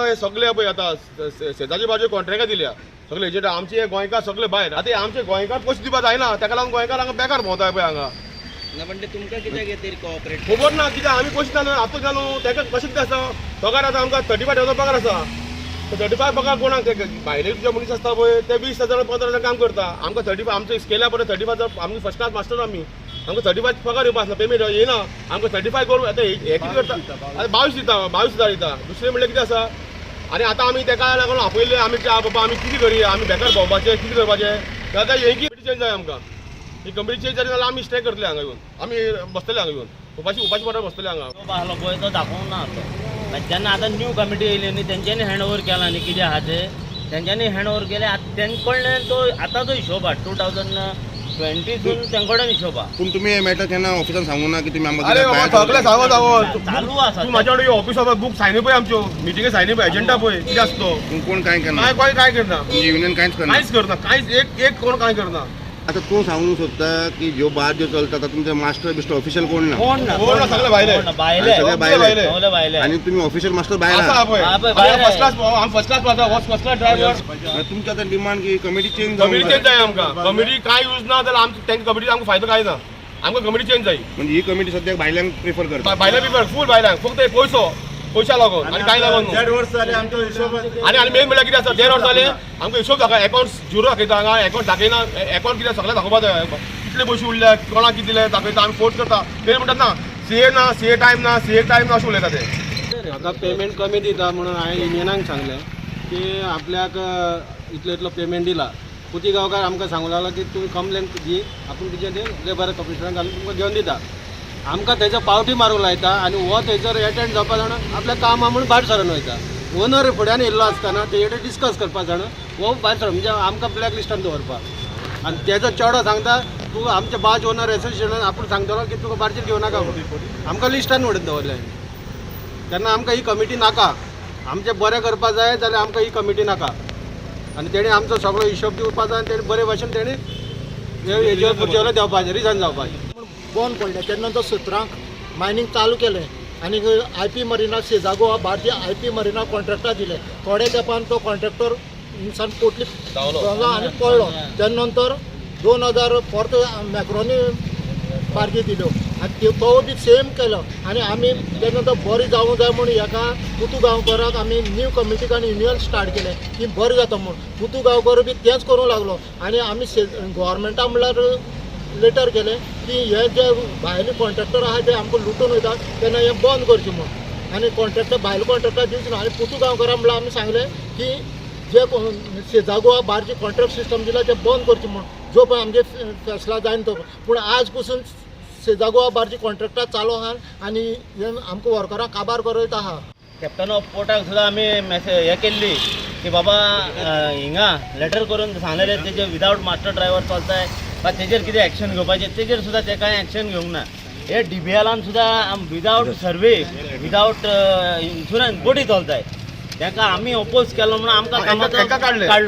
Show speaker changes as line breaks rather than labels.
पळय सगळे पळय आतां शेजारचे बाजू कॉन्ट्रॅक्टां दिल्या सगळे एजंट आमचे गोंयकार सगळे भायर. आतां हे आमचे गोंयकार पयशे दिवपा जायना, ताका लागून गोंयकार हांगा बेकार भोंवता पळय हांगा.
ना, पण ते तुमकां कित्याक येतील कोऑपरेट?
खबर ना कित्याक आमी पयशे दिना न्हू, आतां न्हू ताका कशें कितें आसा. पगार आतां आमकां 35,000 पगार आसा. 35 पगार कोणाक? ते भायले जे मनीस आसता पळय ते 20,000 15,000 काम करता. आमकां 35, आमचे स्केला पळय 35,000. आमची फर्स्ट क्लास मास्टर आमी, आमकां 35 पगार येवपा आसता, पेमेंट येना आमकां. 35 करून आतां हे कितें करता? आतां 22 दिता, 22,000 दिता. दुसरें म्हणल्यार कितें आसा, आनी आतां आमी तेका लागून आपयल्ले आमी की बाबा आमी कितें करया, आमी बेकार भोंवपाचें, कितें करपाचें आतां? हें कमिटी चेंज जाय आमकां. ही कमिटी चेंज जाली जाल्यार आमी स्ट्रायक करतले हांगा येवन, आमी बसतले हांगा येवन, उपाशी उपाशी पोटार बसतले हांगा.
हिशोब आहलो पळय तो दाखोवंक ना आसलो. मागीर जेन्ना आतां न्यू कमिटी येयली न्ही, तेंच्यांनी हँड ओवर केला न्ही, कितें आहा तें तेंच्यांनी हँड ओवर केलें. आतां तेंचे कडल्यान तो आतांचो हिशोब आहा, 2020सून तेंचे कडेन हिशोब आहा.
पूण तुमी हे मॅटर केन्ना ऑफिसान सांगू ना की तुमी आमकां
अरे
कित्याक
बाबा,
भायर
सगळें सांगो सांगो.
चालू आसा.
तूं म्हाज्या कडेन ऑफिसा बूक सायनी पळय, आमच्यो मिटिंगे सायनी पळय, एजंटा पळय कितें आसता तो.
पूण कोण कांय करना?
काय कोण काय करना.
तुमची युनियन कांयच करना?
कांयच करना, कांयच, एक एक कोण काय करना.
आतां तूं सांगूंक सोदता की ज्यो बार ज्यो चलता तातूंत मास्टर बिस्टर ऑफिशियल कोण ना?
कोण ना.
कोण ना, सगळे भायले.
कोण ना, भायले.
सगळे भायले.
सगळे भायले.
आनी तुमी ऑफिशियल मास्टर भायर
आसा
आहा.
पळय.
हा पळय, भायर.
फर्स्ट क्लास, आमी फर्स्ट क्लास आसा, फर्स्ट क्लास ड्रायव्हर.
मागीर तुमची आतां डिमांड की कमिटी चेंज
कमिटी
जावंक
चेंज
जाय.
जाय आमकां. कमिटी काय यूज ना जाल्यार आमची तांची कमिटी आमकां फायदो काय ना. आमकां कमिटी चेंज जाय.
म्हणजे ही कमिटी सद्याक भायल्यांक प्रिफर करता?
भायल्या पेपर फूल भायल्यांक, फक्त हे पयसो पयशा लागून आनी काय लागून न्हू.
देड वर्स जालें, आमचो हिशोब
आनी आनी मेन म्हणल्यार कितें आसा, देड वर्स जालें, आमकां हिशोब दाखय, अकाउंट झिरो दाखयता हांगा. अकाउंट दाखयना. अकाउंट कितें सगळें दाखोवपा जाय, कितले पयशे उरले, कोणाक कितें दिले दाखयता. आमी फोर्स करता, ते म्हणटात ना सीए ना, सीए टायम ना, सीए टायम ना अशें उलयता ते.
म्हाका पेमेंट कमी दिता म्हणून हांवें युनियनाक सांगलें की आपल्याक इतलो इतलो पेमेंट दिला. पुती गांवकार आमकां सांगूंक लागलो की तुमी कंप्लेन दी, आपूण तुजें ते लेबर कमिशनराक घालून तुमकां घेवन दिता. आमकां थंयसर पावटी मारूंक लायता आनी हो थंयसर एटेंड जावपा जाणा आपल्या काम आहा म्हणून भायर सरून वयता. ओनर फुड्यान येयल्लो आसतना तेजे कडेन डिस्कस करपा जाणा हो भायर सर, म्हणजे आमकां ब्लॅक लिस्टान दवरपाक. आनी तेजो चेडो सांगता, तूं आमचे बार्ज ओनर एसोसिएशनान आपूण सांगतलो की तुका बार्जीर घेवं नाका म्हणून. आमकां लिस्टान उडोवन दवरलें. तेन्ना आमकां ही कमिटी नाका. आमचें बरें करपा जाय जाल्यार आमकां ही कमिटी नाका. आनी तेणी आमचो सगळो हिशोब दिवपा जाय आनी तेणी बरे भाशेन तेणी हेजेर खुर्चेर देंवपाचें, रिजन जावपाचें.
बंद पडलें. तेन्ना नंतर 17क मायनींग चालू केलें आनी I P marina सेजागो भारतीय I P marina कॉन्ट्रॅक्टाक दिलें. थोड्या तेंपान तो कॉन्ट्रॅक्टर इंसान पोटली
धांवलो.
आनी पळ्ळो. तेन्ना नंतर 2000 परतो मॅक्रोनी बार्जी दिल्यो आनी तो बी सेम केलो. आनी आमी तेन्ना नंतर बरें जावूं जाय म्हूण हेका पुतू गांवकराक आमी न्यू कमिटीक आनी युनियन स्टार्ट केलें की बरें जाता म्हूण. पुतू गांवकर बी तेंच करूंक लागलो आनी आमी गोवोरमेंटा म्हणल्यार लेटर केलें की हे जे भायले कॉन्ट्रॅक्टर आहा ते आमकां लुटून वयतात, तेन्ना हें बंद करचें म्हूण आनी कॉन्ट्रॅक्टर भायले कॉन्ट्रॅक्टर दिवचे ना. आनी पुतू गांवकरा म्हणल्यार आमी सांगलें की जे सेजागोवा बारचे कॉन्ट्रॅक्ट सिस्टम दिला ते बंद करचे म्हूण, जो पळय आमचे फॅसला जायना तो. पूण आज पसून सेजागोवा बारची कॉन्ट्रॅक्टां चालू आहा आनी हे आमकां वर्करांक काबार करयत आहा.
कॅप्टन ऑफ पोर्टाक सुद्दां आमी मेसेज हे केल्ली की बाबा हिंगा लेटर करून सांगलेलें, तेजे विदावट मास्टर ड्रायव्हर चलताय वा तेजेर कितें एक्शन घेवपाचें, तेजेर सुद्दां ते कांय एक्शन घेवंक ना. हे डीबीएलान सुद्दां विदावट सर्वे, विदावट इन्शुरन्स बोटी चलताय. तांकां आमी ओपोज केलो म्हणून आमकां
हेंका-
कामाचो
हेंका काडले.
काडलो.